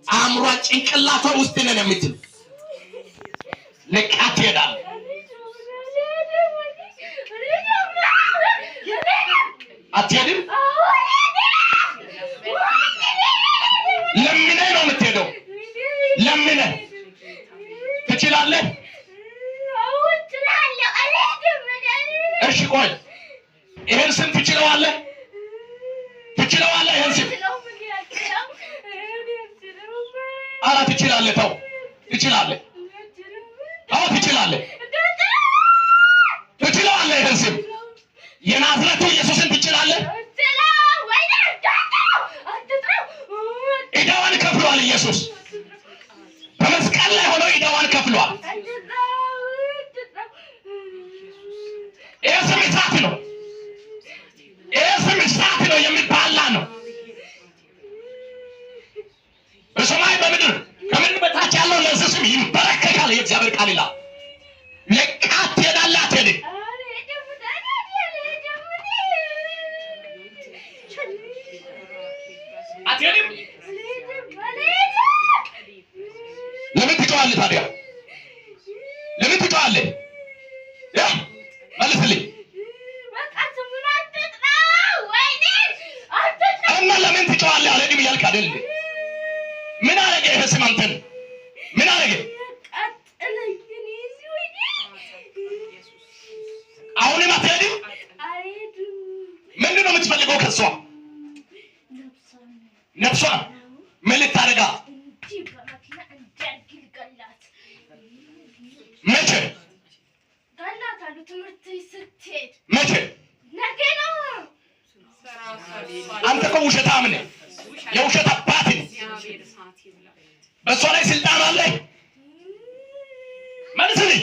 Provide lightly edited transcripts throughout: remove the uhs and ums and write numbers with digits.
አእምሯ ጭንቅላቷ ውስጥ ነን የምትል ለቃ ትሄዳለህ። አትሄድም? ለምነህ ነው የምትሄደው። ለምነህ ትችላለህ። እሺ ቆይ ይሄን ስም ትችለዋለህ? ትችለዋለህ? ይሄን ስም ኧረ ትችላለህ። ተው ትችላለህ። አዎ ትችላለህ። ትችለዋለህ። ይሄን ስም የናዝረቱ ኢየሱስን ትችላለህ። ዕዳዋን ከፍሏል ኢየሱስ በመስቀል ላይ ሆኖ ዕዳዋን ከፍሏል። ይህ ስም እሳት ነው። ይህ ስም እሳት ነው፣ የሚባላ ነው። በሰማይ በምድር ከምድር በታች ያለው ለዚህ ስም ይንበረከካል። የእግዚአብሔር ቃል ይላል። ለቃ ትሄዳለህ አትሄድም? አትሄድም? ለምን ትጮኻለህ ታዲያ? ለምን ትጮኻለህ? ያ መልስልኝ። እና ለምን ትጮኻለህ? አልሄድም እያልክ አይደል? ምን አደረገ ይሄ ስም አንተን? ምን አደረገ? አሁንም አትሄድም? ምንድን ነው የምትፈልገው ከሷ? ነፍሷን ምን ልታደርጋ? መቼ መቼ? አንተ እኮ ውሸታም ነህ፣ የውሸት አባት ነህ። በእሷ ላይ ስልጣን አለ? መልስልኝ።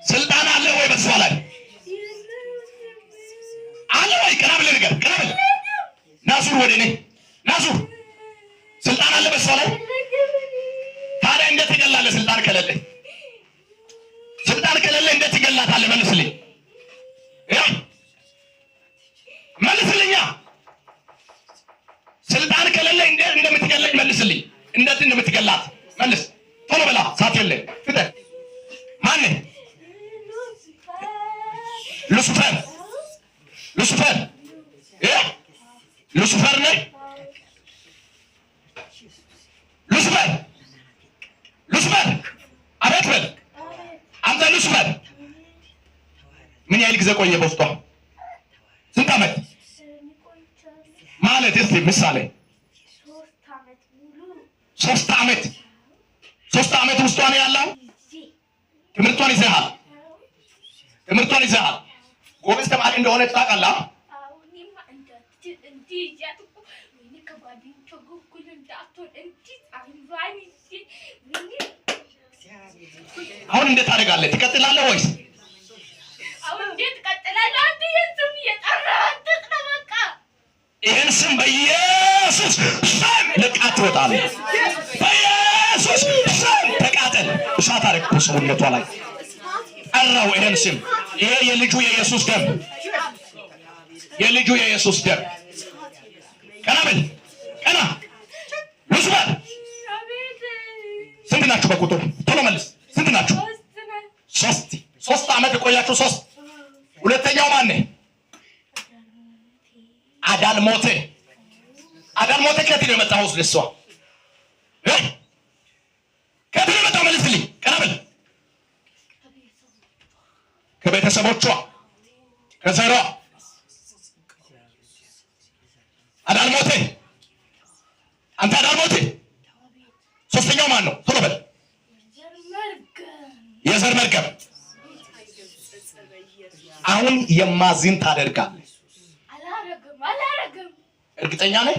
ስልጣን አለ ወይ በእሷ ላይ አለ ወይ? ቀና ብለህ ንገር። ቀና ብለህ ናዙር፣ ወደ እኔ ናዙር። ስልጣን አለ በእሷ ላይ? ታዲያ እንዴት ትገላለህ? ስልጣን ከሌለ ስልጣን ከሌለ እንዴት ትገላታለህ? መልስልኝ፣ ያ መልስልኛ። ስልጣን ከሌለ እንዴት እንደምትገለኝ መልስልኝ። እንዴት እንደምትገላት መልስ። ቶሎ በላ፣ ሰዓት የለ። ፍጠን። ማነህ? ሉሲፈር፣ ሉሲፈር፣ ሉሲፈር ነህ? ሉሲፈር፣ ሉሲፈር፣ አቤት በል አንተ ሉሲፈር። ምን ያህል ጊዜ ቆየ በውስጧ? ስንት ዓመት ማለት? እስቲ ምሳሌ። 3 ዓመት። 3 ዓመት ውስጧ ነው ያለው። ትምህርቷን ይዘሃል፣ ትምህርቷን ይዘሃል። ጎበዝ ተማሪ እንደሆነ ታውቃለህ። አሁን እንዴት ታደርጋለህ? ትቀጥላለህ ወይስ ይህን ስም በኢየሱስ ስም ለቃ ትወጣለህ። በኢየሱስ ስም ተቃጠል። እሳት አደረግኩ ሰውነቷ ላይ ጠራው። ይህን ስም ይሄ የልጁ የኢየሱስ ደም፣ የልጁ የኢየሱስ ደም። ቀና በል ቀና። ሉሲፈር ስንት ናችሁ በቁጥር? ቶሎ መልስ። ስንት ናችሁ? ሶስት። 3 ዓመት የቆያችሁ ሶስት። ሁለተኛው ማነህ? አዳልሞቴ። አዳልሞቴ ከየት ነው የመጣኸው? እሷ ከየት ነው የመጣው? መልስልኝ። ቀና በል። ከቤተሰቦቿ ከዘሯ። አዳልሞቴ፣ አንተ አዳልሞቴ። ሶስተኛው ማን ነው? ቶሎ በል። የዘር መርገም። አሁን የማዝን ታደርጋለህ። እርግጠኛ ነህ?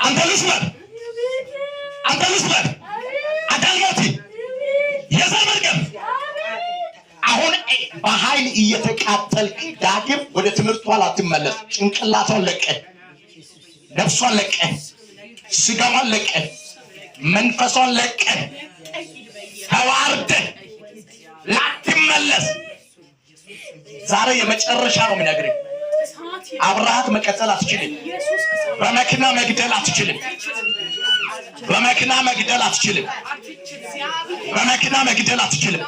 አንተ ሉሲፈር፣ አንተ ሉሲፈር፣ አዳልሞቴ፣ የዘር መርገም አሁን በኃይል እየተቃጠልክ ዳግም ወደ ትምህርቷ ላትመለስ። ጭንቅላቷን ለቀ፣ ነፍሷን ለቀ፣ ስጋዋን ለቀ፣ መንፈሷን ለቀ፣ ተዋርደ እንዳትመለስ። ዛሬ የመጨረሻ ነው የምነግርህ። አብረሃት መቀጠል አትችልም። በመኪና መግደል አትችልም። በመኪና መግደል አትችልም። በመኪና መግደል አትችልም።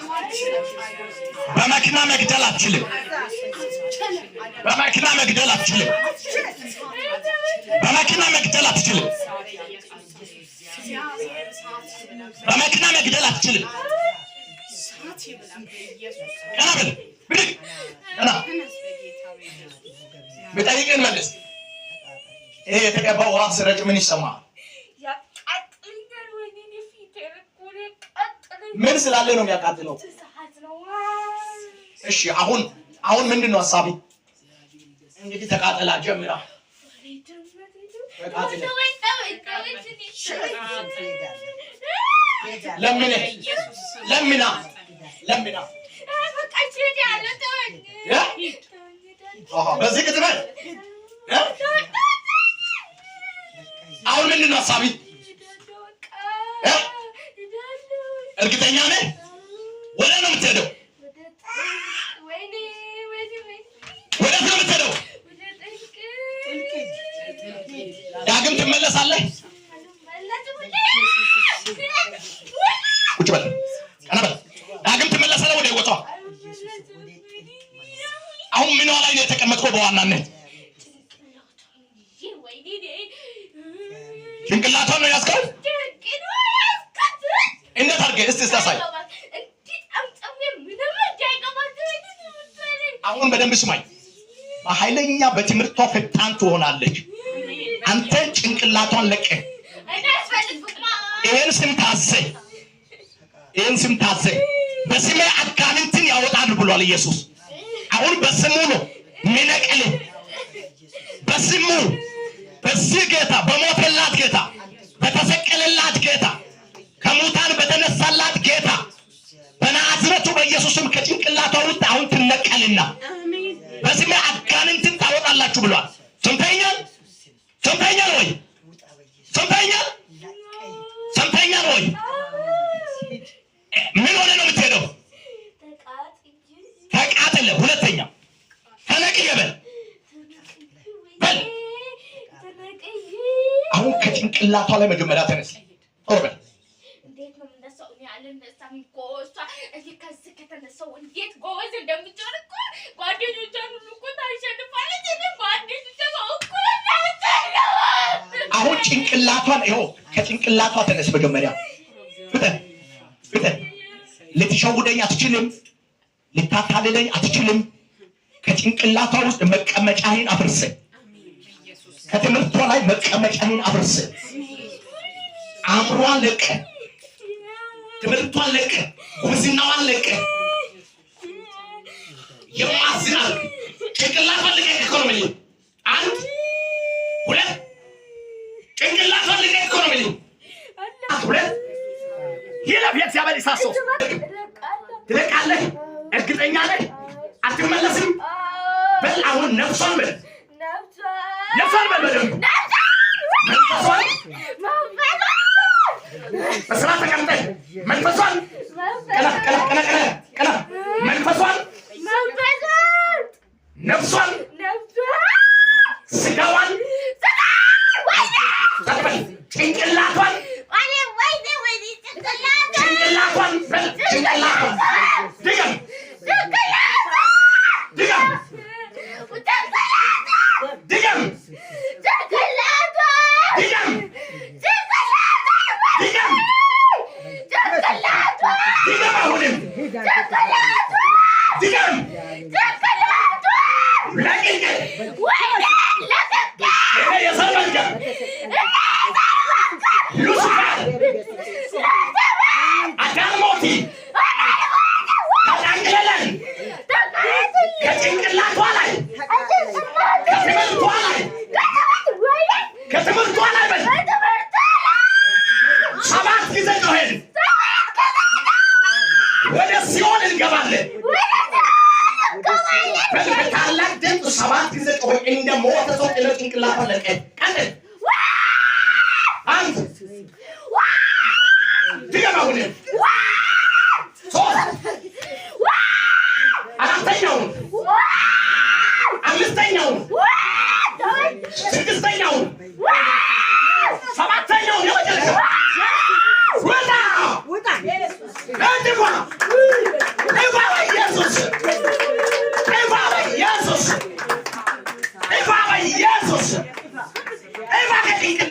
በመኪና መግደል አትችልም። በመኪና መግደል አትችልም። በመኪና መግደል አትችልም። በመኪና መግደል አትችልም። ቀና በል ብድግ፣ ቀና። ብጠይቅህን መልስ። ይሄ የተቀባው ውሃ ስረጭ ምን ይሰማል? ምን ስላለ ነው የሚያቃጥለው? እሺ አሁን አሁን ምንድን ነው ሀሳቢ? እንግዲህ ተቃጠላ ጀምራ ለምነ ለምና ለምና በዚህ ቅጥበል። አሁን ምንድን ነው ሀሳቢ? እርግጠኛ ነህ? ወደ ነው የምትሄደው? ወደ ነው የምትሄደው? ዳግም ትመለሳለህ? ቁጭ በል፣ ቀና በል። ዳግም ትመለሳለህ ወደ ህይወቷ። አሁን ምኗ ላይ ነው የተቀመጥከው? በዋናነት ጭንቅላቷን ነው ያዝከው? እንዴት አድርገህ እስቲ አሳይ። አሁን በደንብ ስማኝ። በኃይለኛ በትምህርቷ ፈጣን ትሆናለች። አንተ ጭንቅላቷን ለቀህ ይሄን ስም ታዘህ፣ ይሄን ስም ታዘህ በስሜ አጋንንትን ያወጣሉ ብሏል ኢየሱስ። አሁን በስሙ ነው ሚነቅልህ። በስሙ፣ በዚህ ጌታ፣ በሞተላት ጌታ፣ በተሰቀለላት ጌታ፣ ከሙታን በተነሳላት ጌታ በናዝረቱ በኢየሱስም ከጭንቅላቷ ውስጥ አሁን ትነቀልና በስሜ አጋንንትን ታወጣላችሁ ብሏል። ሰምተኛል? ሰምተኛል ወይ? ሰምተኛል? ሰምተኛል ወይ? ምን ሆነ ነው የምትሄደው? ተቃጥለ። ሁለተኛ ተነቅየ በል በል። አሁን ከጭንቅላቷ ላይ መጀመሪያ ተነስ። ጦር በል። እንዴት ነው የምነሳው? እኔ አልነሳም እኮ። እሷ እኔ ከዚህ ከተነሳው እንዴት ጎበዝ እንደምትሆን እኮ፣ ጓደኞቿን ሁሉ እኮ ታሸንፋለች። እኔ ጓደኞቿ እኩል እናሸንፋለን። አሁን ጭንቅላቷን ይኸው ከጭንቅላቷ ተነስ መጀመሪያ። ፍጠን ፍጠን። ልትሸውደኝ አትችልም። ልታታልለኝ አትችልም። ከጭንቅላቷ ውስጥ መቀመጫህን አፍርስ። ከትምህርቷ ላይ መቀመጫህን አፍርስ። አእምሯን ለቀ፣ ትምህርቷን ለቀ፣ ጉብዝናዋን ለቀ። የማዝን አድርግ። ጭንቅላቷን ልቀቅ እኮ ነው የምልህ። አንድ፣ ሁለት፣ ጭንቅላቷን ልቀቅ እኮ ነው የምልህ። ሁለት፣ ይለፍ የእግዚአብሔር እሳት። ሶስት፣ ትለቃለህ። እርግጠኛ ነህ? አትመለስም። በል አሁን ነፍሷን በል፣ ነፍሷን በል፣ በደንብ መንፈሷን በስርዓት ተቀምጠህ መንፈሷን፣ ቀና ቀና ቀና ቀና ቀና፣ መንፈሷን፣ ነፍሷን፣ ስጋዋን፣ ጭንቅላቷን፣ ጭንቅላቷን በል፣ ጭንቅላቷን ድገም ድገም ድገም ድገም ድገም ድገም፣ አሁንም ድገም። ለቅቄ እኔ የዘር መርገም ሉሲፈር አዳልሞቲ ተጠንቅለለን ከጭንቅላቷ ላይ፣ ከትምህርቷ ላይ፣ ከትምህርቷ ላይ በል። 7 ጊዜ ጮኸን ወደ ሲኦል እንገባለን። በል በታላቅ ድምፅ 7 ጊዜ ጮኸ። እንደ ሞተ ሰው ጥለ ጭንቅላቷን ለቀህ ቀጥል። አንድ፣ ድገም አሁንም፣ ሶስት፣ አምስተኛው፣ ስድስተኛው።